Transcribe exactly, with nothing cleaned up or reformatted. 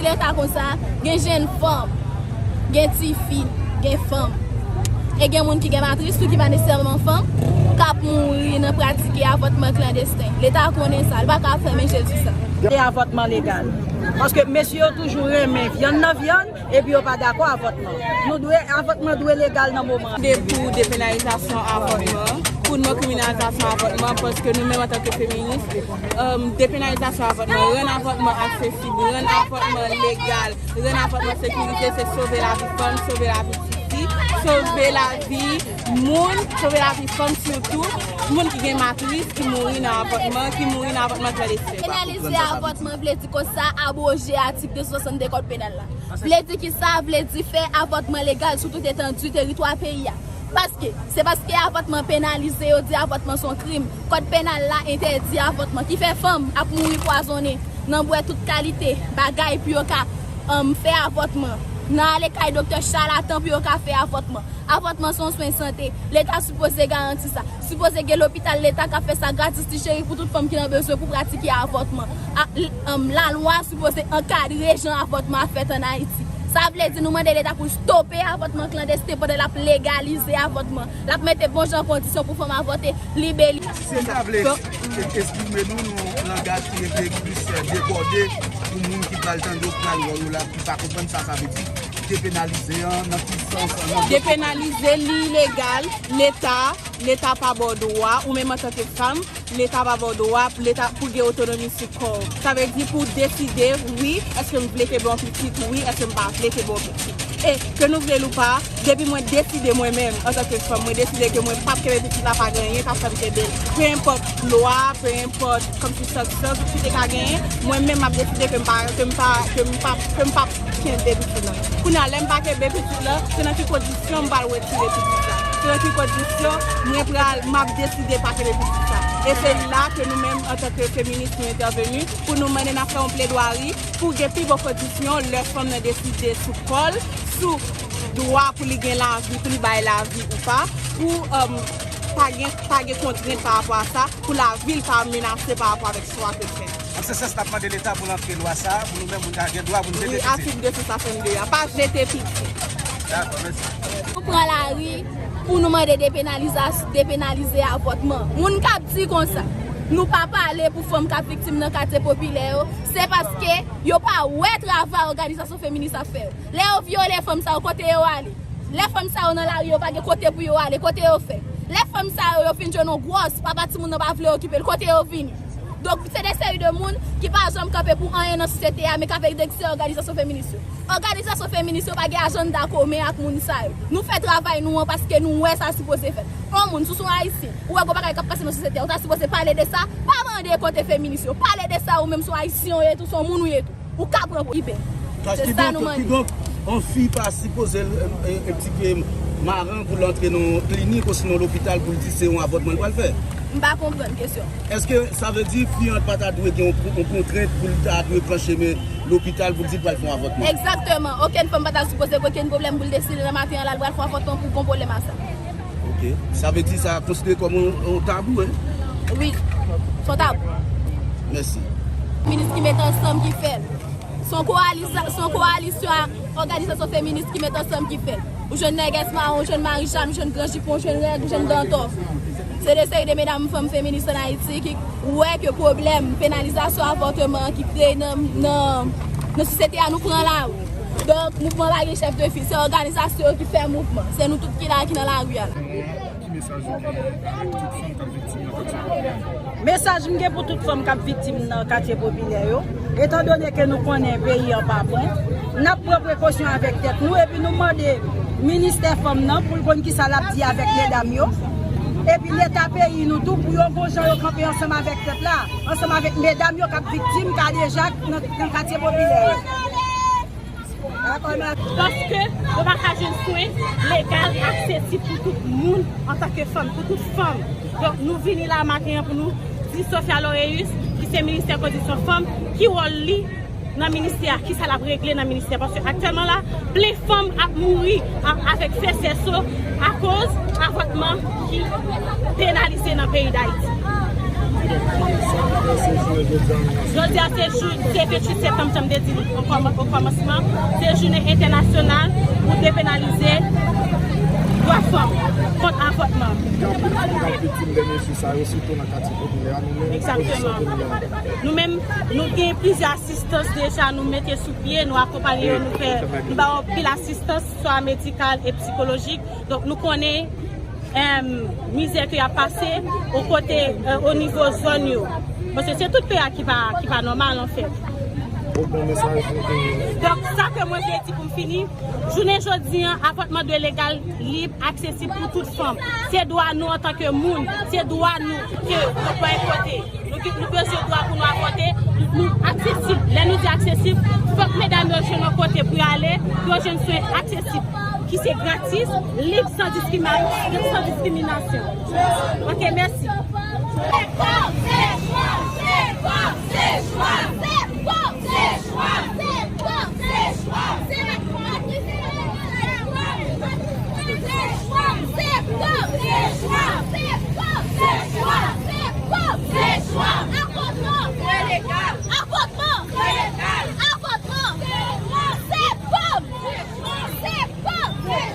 Leta konsa, gen jenn fanm, gen tifi, gen fanm. E gen moun ki gen matris tou ki pa nesesèman fanm, k ap mouri nan pratike avòtman klandesten. Leta konnen sa, l pa ka fèmen je l sou sa. E avòtman legal. Paske mesye yo toujou renmen vyann nan vyann, epi yo pa dakò avòtman. Nou dwe, avòtman dwe legal nan moman an. De pou depenalizasyon avòtman, pou non kriminalizasyon avòtman, paske nou menm antanke feminis, um, depenalizasyon avòtman, rann avòtman aksesib, rann avòtman legal, rann avòtman sekirize, se sove lavi fanm, sove lavi tifi, sove lavi moun, sove lavi fanm sitou, moun ki gen matris, ki mouri nan avòtman, ki mouri nan avòtman klandesten. Penalize avòtman vle di konsa abwoje atik de san swasannde kòd penal la. Vle di ki sa vle di fè avòtman legal sou tout etandi teritwa peyi a. Paske, se paske avòtman penalize, yo di avòtman se yon krim. Kòd penal la entèdi avòtman, ki fè fanm ap mouri pwazonnen nan bwè tout kalite bagay pou yo ka, um, fè avòtman. Nan ale kay doktè chalatan pou yo ka fè avòtman. Avòtman se yon swen sante. Leta sipoze garanti sa. Sipoze gen lopital leta k ap fè sa gratis ti cheri pou tout fanm ki nan bezwen pou pratike avòtman. A, l-, um, lalwa sipoze ankadre jan avòtman ap fèt ann Ayiti. Sa vle di nou mande leta pou l stope avòtman klandesten pandan l ap legalize avòtman. L ap mete bon jan kondisyon pou fanm avòte, libe li. Si n ta vle e-, eksprime nou nan yon langaj ki rete plis debòde pou moun ki pral tande yo pral wè yo la, ki pa konprann sa sa vle di, depenalize an, nan ki sans an, nan... Depenalize li ilegal, leta, leta pa ba w dwa, ou menm antanke fanm, leta pa ba w dwa, leta pou gen otonomi sou kò w. Sa vle di pou w deside, wi, èske m vle kenbe yon pitit, wi, èske m pa vle kenbe yon pitit. E ke nou vle l ou pa, depi mwen deside mwen menm, antanke fanm, mwen deside ke mwen p ap kenbe pitit la, pa gen anyen k ap fè m kenbe l. Pe enpòt lwa, pe enpòt kòmsi sansans ki te ka genyen, mwen menm m ap deside ke m pa, ke m pa, ke m p ap, ke m p ap kenbe pitit la. Kounye a, lè m pa kenbe pitit la, se nan ki kondisyon m pral retire pitit la? Se nan ki kondisyon mwen pral, m ap deside pa kenbe pitit la? E se la ke nou menm, antanke feminis, nou entèveni pou nou mande n ap fè yon pledwari pou gen pi bon kondisyon lè fanm nan deside sou kò l, sou dwa pou li gen lavi, pou li bay lavi ou pa, pou, um, pa gen, pa gen kontrent pa rapò a sa, pou lavi l pa menase pa rapò avèk chwa ke l fè. An se sans, n ap mande leta pou l antre lwa sa a, pou nou menm, pou n ka gen dwa pou n jete pitit. Wi, atik de san swasannde a, pa jete pitit. Dakò, mèsi. Nou pran lari pou nou mande depenaliza-, depenalize avòtman. Moun k ap di konsa, nou pa pale pou fanm k ap viktim nan katye popilè yo, se paske yo pa wè travay òganizasyon feminis ap fè yo. Lè yo vyole fanm sa yo, kote yo ale? Lè fanm sa yo nan lari, yo pa gen kote pou yo ale, kote yo fè? Lè fanm sa yo, yo fin jwenn yon gwòs, papa timoun nan pa vle okipe l, kote yo vini? Donk, se de seri de moun ki pa janm kanpe pou anyen nan sosyete a, men k ap egzekite òganizasyon feminis yo. Òganizasyon feminis yo pa gen ajanda komen ak moun sa yo. Nou fè travay nou an paske nou wè sa sipoze fèt. Yon moun, si w se yon Ayisyen, ou wè gon bagay k ap pase nan sosyete a, ou ta sipoze pale de sa, pa mande kote feminis yo, pale de sa ou menm, se yon Ayisyen ou ye tou, se yon moun ou ye tou. Ou ka pran pou ipe. Se sa nou mande. Kidonk, yon fi pa sipoze, e, e, e, tike maran pou l antre nan yon klinik osinon lopital pou l di se yon avòtman l pral fè? M pa konprann kesyon. Èske sa vle di fi an pa ta dwe gen yon, yon kontrent pou l ta dwe pran chemen lopital pou l di l pral fè yon avòtman? Egzakteman. Okenn fanm pa ta sipoze gen okenn pwoblèm pou l deside nan maten an la l pral fè yon avòtman pou gon pwoblèm a sa. Ok. Sa vle di sa konsidere kòm yon, yon tabou, en? Wi. Se yon tabou. Mèsi. Minis ki met ansanm ki fè l. Se yon kowalisa-, se yon kowalisyon a òganizasyon feminis ki met ansanm ki fè l. Ou jwenn Nègès Mawon, ou jwenn Marijàn, ou jwenn Gran Jipon, ou jwenn Règ, ou jwenn Dantò. Se de seri de medam fanm feminis ann Ayiti ki wè ke pwoblèm penalizasyon avòtman an ki kreye nan, nan, nan sosyete a, nou pran lari. Donk, mouvman pa gen chèf de fil, se òganizasyon yo ki fè mouvman. Se nou tout ki la, ki nan lari a la. Ki mesaj ou gen avèk tout fanm k ap viktim nan katye popilè? Mesaj m gen pou tout fanm k ap viktim nan katye popilè yo, etandone ke nou konnen peyi an pa bon, n ap pran prekosyon avèk tèt nou epi nou mande ministè fanm nan pou l konn kisa l ap di avèk medam yo, epi leta peyi nou tou pou yo gon jan yo kanpe ansanm avèk pèp la, ansanm avèk medam yo k ap viktim kadejak nan, nan katye popilè yo. Paske yo pa ka jwenn swen legal, aksesib pou tout moun antanke fanm, pou tout fanm. Donk, nou vini la maten an pou nou di Sophia Loreus, ki se ministè kondisyon fanm, ki wòl li nan ministè a, kisa l ap regle nan ministè. Paske aktyèlman la, plen fanm ap mouri a-, avèk fè sèso akoz avòtman ki penalize nan peyi Dayiti. Jodi a se jou, se venntuit septanm, jan m te di l o kòman-, o kòmansman, se jounen entènasyonal pou depenalize dwa fanm kont avòtman. Gen anpil fanm k ap viktim dènye jou sa yo, sitou nan katye popilè a, nou menm, pozisyon ke nou genyen. Nou menm, nou gen plizyè asistans deja nou mete sou pye, nou akonpaye yo, nou fè, nou ba yo anpil asistans, swa medikal e sikolojik. Donk, nou konnen, em, mizè ke y ap pase o kote, eh, o nivo zòn yo. Paske se tout peyi a ki pa, ki pa nòmal, anfèt. Bon, bon mesaj nou te. Donk, sa ke mwen vle di pou m fini, jounen jodi an, avòtman dwe legal, lib, aksesib pou tout fanm. Se dwa nou antanke moun, se dwa nou ke nou dwe pote. Nou, nou bezwen dwa pou nou avòte, nou aksesib. Lè nou di aksesib, fòk medam yo jwenn yon kote pou y ale, pou yo jwenn swen aksesib, ki se gratis, lib, san diskriminasyon, san diskriminasyon. Ok, mèsi. Avòtman! Legal! Avòtman! Legal! Avòtman! Se fanm! Se fanm! Avòtman!